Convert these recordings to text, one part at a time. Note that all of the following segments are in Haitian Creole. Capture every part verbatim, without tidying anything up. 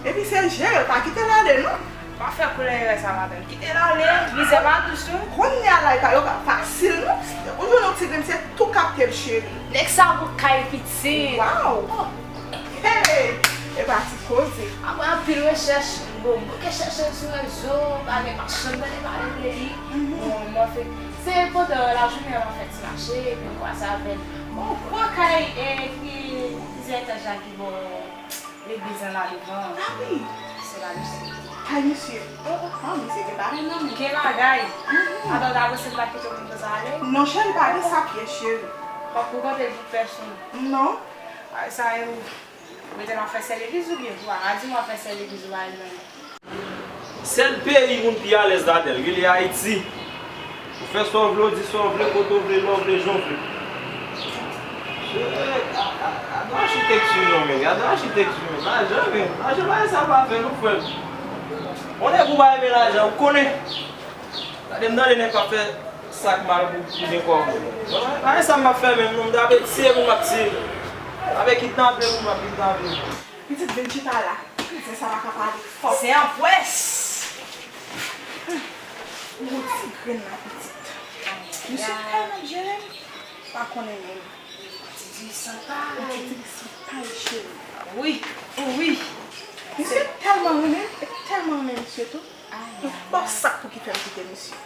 Epi se jere l, pa kite l ale non. Pa fè koulè erè sa madanm. Kite l ale, mizè pa dous non. Kounye a la, e pa yo pa fasil non. Ou jwenn yon ti grenn, se tou kapte l, cheri. Nèg sa bout kay pitit. Waw. Hey, e pa ti koze. Apre anpil rechèch, bon, m bouke chèche l sou rezo, pa gen machann tande pale de li. Bon, mwen fè, se pandan lajounen an mwen fè ti mache, epi m kwaze avè l. Bon, gwo kay, e, ki, ki direktè Jaki bò legliz lan la devan. Ah wi. Se la misye. Kay misye. Oh, oh, ah, misye gen bagay nan men. Gen bagay. Adan w ta panse m pa kite w konn sa ale? Non, cheri, pa gen sa pyès, cheri. Fòk ou konte pou pèsonn. Non. Sa yo. Mete nan fè sè legliz oubyen kwa? A di mwen fè sè legliz ou pa al nan. Sèl peyi moun pi alèz ladan l, rele Ayiti. Ou fè sa w vle, w di sa w vle, kote w vle, lè w vle, jan w vle. Gade achitekti non men, gade achitekti non. Lajan men, lajan bagay sa pa fè non frè m. Yon nèg ou pa renmen lajan, ou konnen. Gade m tande nèg k ap fè sa k mal pou, pou gen kòb. Bagay sa m p ap fè menm non, m ta pe tiye moun m ap tiye. M ta pe kidnape moun m ap kidnape. Pitit vin chita la. Kretyen sa pa ka pale fò. Se an pwès. Yon ti grenn la pitit. Misye tèlman jere m, pa konnen menm. Ti di san pay. Ti di san pay cheri. Wi, wi. Misye tèlman renmen, e tèlman renmen misye tou. Ay, ay, ay. Bon, sa k pou ki fè m kite misye.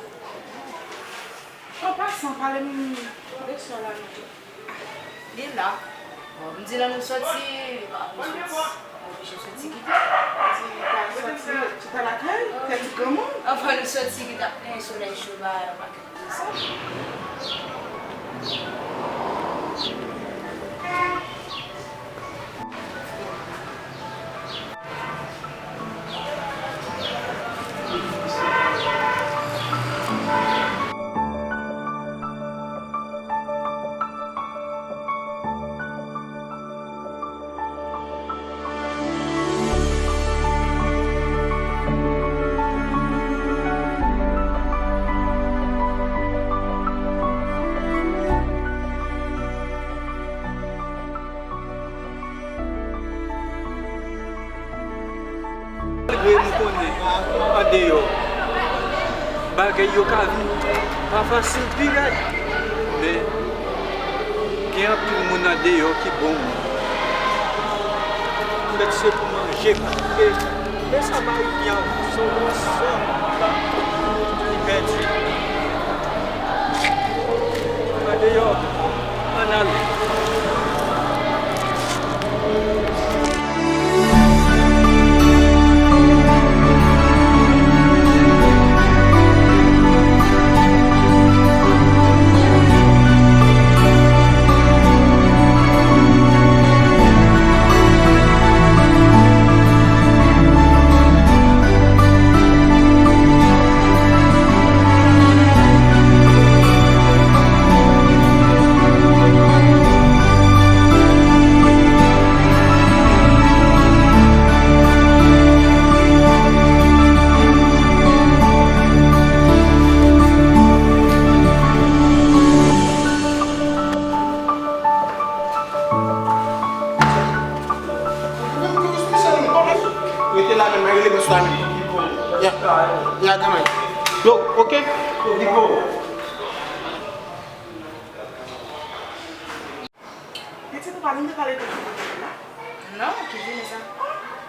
An pasan, pale m de sè w la non. Li la. Bon, m di lè nou soti, li pa vle soti. M oblije soti kite. Di pa soti, chita lakay, fè ti granmoun. Anfen, nou soti kite ap plenyen solèy cho ba yon pakèt koze. Malgre nou konnen andeyò bagay yo ka vin pa fasil, pi rèd, men gen anpil moun andeyò ki bon moun. Petèt se pou manje, paske e sa Mayi di an, se yon gwo sòm ki pèdi. Andeyò, ann ale. Rete la menm, rele bòs la menm. Ya, ya, kanmenm. Yo, oke? Yo, Vivo. Pitit ou pa vin te pale de ki vini la? Non, ki vini sa?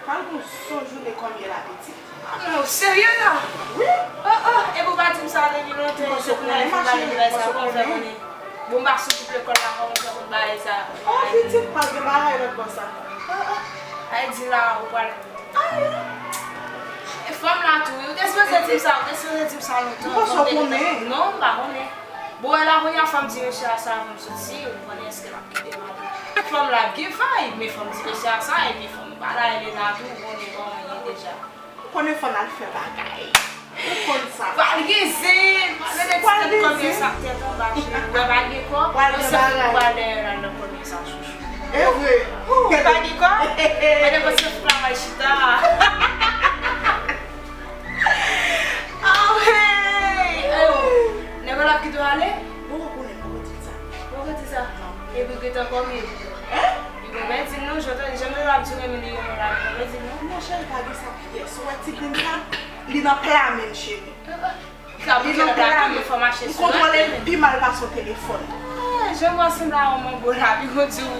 Pale pou son jounen kòm yè la pitit. Ah non, ou serye la? Wi. Oh, oh, epi ou pa di m sa depi lontan, se kounye a li fin pale de bagay sa, kòm fè konnen. Bon, m pa sou gwoup lekòl la, kòman fè konn bagay sa? Oh, pitit, pa gen bagay lòt bò sa. Oh, oh. Ay di la, ou pral. Ay, ay. E fanm la tou, wi. Ou te sipoze di m sa, ou te sipoze di m sa lontan. Ou panse w konnen? Non, m pa konnen. Bon, wè la, kounye a, fò m di mesye a sa avan m soti, ou konnen èske l ap kite m ale. Fanm la ap gen fay, men fò m di mesye a sa, epi fanm pa la, Elena tou, ou konnen kòman l ye deja. Ou konnen fò n al fè bagay. Ou konn sa. Pral gen zen, pral gen ti tèt kòmye sa, tèt anba, cheri. Ou wè pa gen kò, yo se pou pral dèyè l al nan kòmye sa, chouchou. E vre. E pa gen kò? Mwen te panse fou la, mwen chita. Ah, hey! Ayo, nèg la ap kite w ale? Bon, ou konnen, poko di sa. Poko di sa? Non. Epi ou gentan kòmye? Hein? Li gon bèl di m non, jan, jan l ap di w renmen li, renmen l la. Di non, non, cheri, pa gen sa pyès. Ou wè ti grenn sa, li nan pla men m, cheri. Li nan pla men m. M kontwole l pi mal pase yon telefòn. Ah, jan m wè sanble a yon manbo la, pi gon di ou,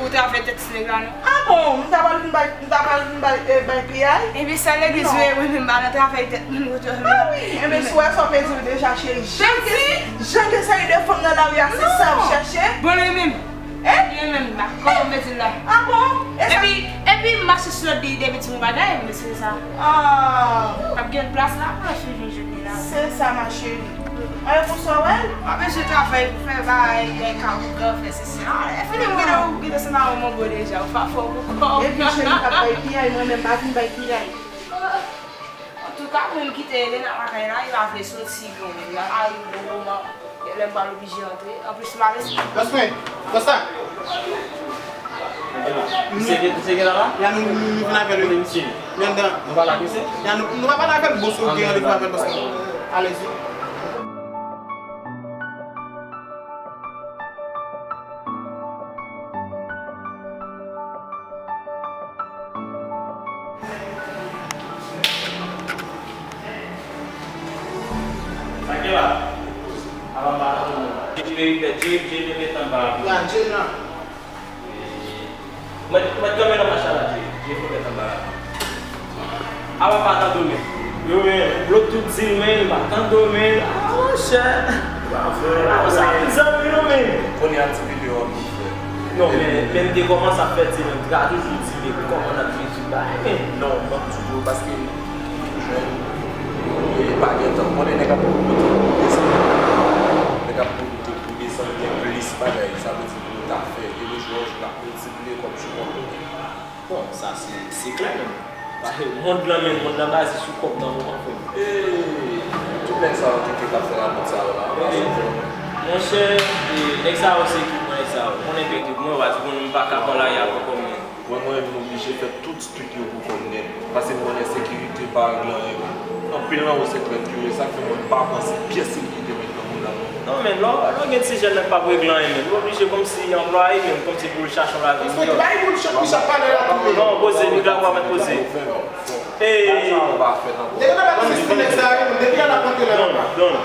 ou travay tèt ti nèg la, non? Ah bon, m ta pral vin bay, m ta pral vin bay, eh, bay piyay? Ebyen, sèl legliz ou ye, mwen menm, m pa nan travay tèt moun, ou di. Ah wi, enben, si w wè sa, w pèdi l deja, cheri. Jan gen, jan gen seri de fanm nan lari a, se sa y ap chèche. Bon, li menm. Hein? Li menm la. Kòman w mete l la? Ah bon? E sa? Epi, epi m mache sou lòt li depi ti yon bagay, mesye sa. Ah. Ap gen plas la, mwen fini jodi la. Se sa, ma chérie. Mwen pou sa wè l. Mwen bezwen travay pou fè bagay, fè kawougan, fè sesi. Ah, e fini mwen ou gen se nan yon mango deja, ou pa fò pou kò. Epi cheri, m t ap bay piyay, mwen menm pa vin bay piyay. Antouka, mwen m kite Elena lakay la, li pa vle soti, bon, li al rive yon moman, lè m pral oblije antre. Anplis, m pa vle. Bòs mwen, bòs la. Misye gen, misye gen la la? Ya, nou, nou, nou vin avè l, wi. Misye. Li anndan. Nou pale ak misye? Ya, nou, nou pa pale avè l, bòs, ou gen randevou avè l, bòs mwen. Alèz, wi. Sa ki la? Ala pa tann. Jay, Jay, Jay te met anba. Ya, Jay la. Mwen, mwen kanpe nan machin la, Jay. Jay fout met anba la. Ala pa tann men. Yo, men, Bluetooth di l, men, li pa tann men. Ah, monchè. Ah, sa vin zanmi nou, men. Kounye a ti videyo an pou fè. Non, men, men m te kòmanse ap fè ti, men m te ka toujou di, men kòman n ap jwe ti bagay, men. Non, m ap toujou, paske jwenn, e pa gen tan. Konnen nèg ap pwofite pou desann. Nèg ap pwofite pou desann gen plis bagay. Sa vle di pou nou ta fè. E le jwè w ap miltipliye kòb sou kòb. Bon, sa se, se klè menm. Paske mond lan menm, mond lan baze sou kòb nan moman, frè m. E tout nèg sa yo ki te k ap fè rapòt sa yo la, pa sou kòb. Monchè, e, nèg sa yo se ekip mwen, nèg sa yo. Konnen pèdi mwen, w a di konnen m pa ka pran lari a pou kòb mwen. Mwen, mwen, m oblije fè tout Tout yo pou kòb nèt. Paske m konnen sekirite pa regle anyen. Anpil nan yo se trèt yo ye, sa k fè mwen pa panse pyès sekirite met nan moun nan non. Non, men lè w, lè w gen ti jèn nan k p ap regle anyen, men ou oblije kòmsi anplwaye, men kòmsi pou l chache yon lavi miyò. Bay bullshit, Michel, pale la tou. Non, poze, Big Lagwa mèt poze. Hey. Depi nan la pati si nèg sa yo, depi nan la pati la. Don, Don.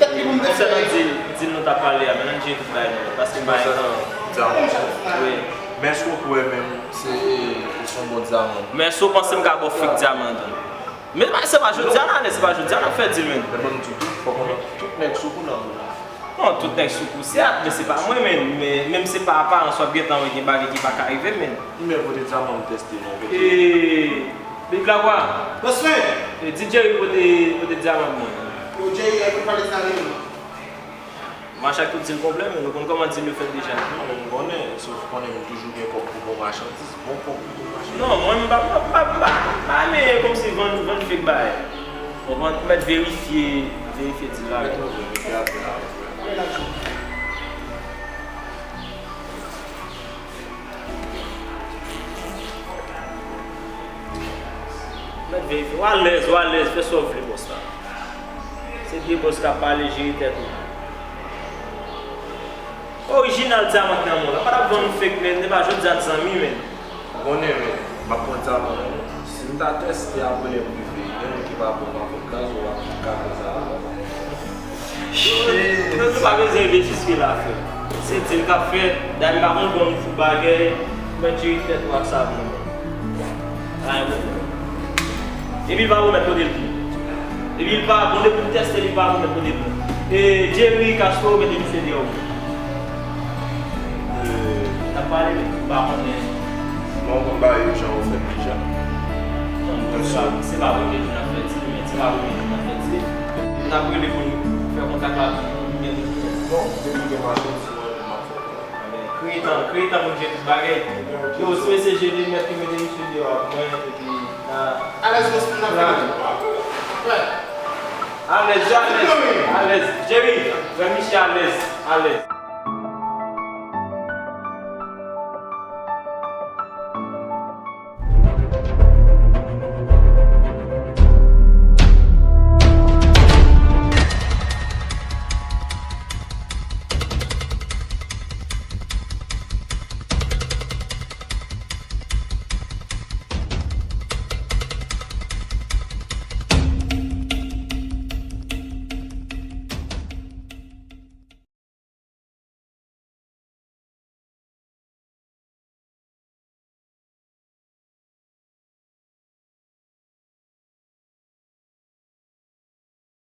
Tèt li pou m te fè. Di l, di l nou t ap pale a, men ann jere tout bagay nan, paske m pa gen tan. Wi. Men èske w kwè menm se, se yon bon dyaman? Men èske w panse m ka ba w fake dyaman, Don? Men se pa jodi a la, se pa jodi a n ap fè deal, men. Men ban m di w tou, fòk w nan tout nèg sou kou nan moun nan. Non, tout nèg sou kou, sèt, men se pa mwen, men, men, menm se pa aparans w ap gentan wè gen bagay ki pa ka rive, men. Men pote dyaman m tèste non, pote. Ee, Big Lagwa. Bòs mwen. Ee, di Jerry pote, pote dyaman mwen. Yo, Jerry, epi pale sa li. Mache ak tout deal konplè, men nou konn kòman deal yo fèt deja. Non, men m konnen, sof konnen m toujou gen kòb pou bon machandiz, bon kòb pou bon machandiz. Non, mwen m pa, m pa, m pa, m pa, m pa renmen kòmsi vann, vann fake bagay. Ou konprann? Ou mèt verifye, verifye deal la. Mèt ouvri, mèt gade la. Mèt verifye. Ou alèz, ou alèz, fè sa w vle, bòs la. Se vye bòs k ap pale, jere tèt ou. Orijinal dyaman k nan men w la. Pa t ap vann fake, men, se pa jodi a n zanmi, men. Ou konnen, men, m ap pran dyaman nan men w. Si m ta tèste apre lè m rive, gen moun ki pa bon, m ap vin kraze w ak tout kafe sa a. Shit. Nou pa bezwen rive jiske la, frè. Se deal k ap fèt, dayè m pa konn bon fou bagay, mwen jere tèt ou ak sa pou mwen. Pa gen pwoblèm. Epi l pa remèt kote l tou. Epi l pa, bon, depi m tèste, li pa remèt kote l tou. E Jerry Castro mete misye deyò. N ap pale, men m pa konnen. Non, m konn bagay yo jan yo fèt deja. Non, se pa, se pa premye jou n ap fè deal, men se pa premye jou n ap fè deal. N ap rele pou n fè kontak la, pou n gen nou. Non, depi gen machann, si mwen menm m ap fè kontak. Kreye tan, kreye tan pou n jere tout bagay. Yo, si mesye jere nèt ki mete misye deyò ak mwen, epi na. Alèz, bòs, n ap fè. Alèz, alèz, alèz. Jerry, frè misye alèz, alèz.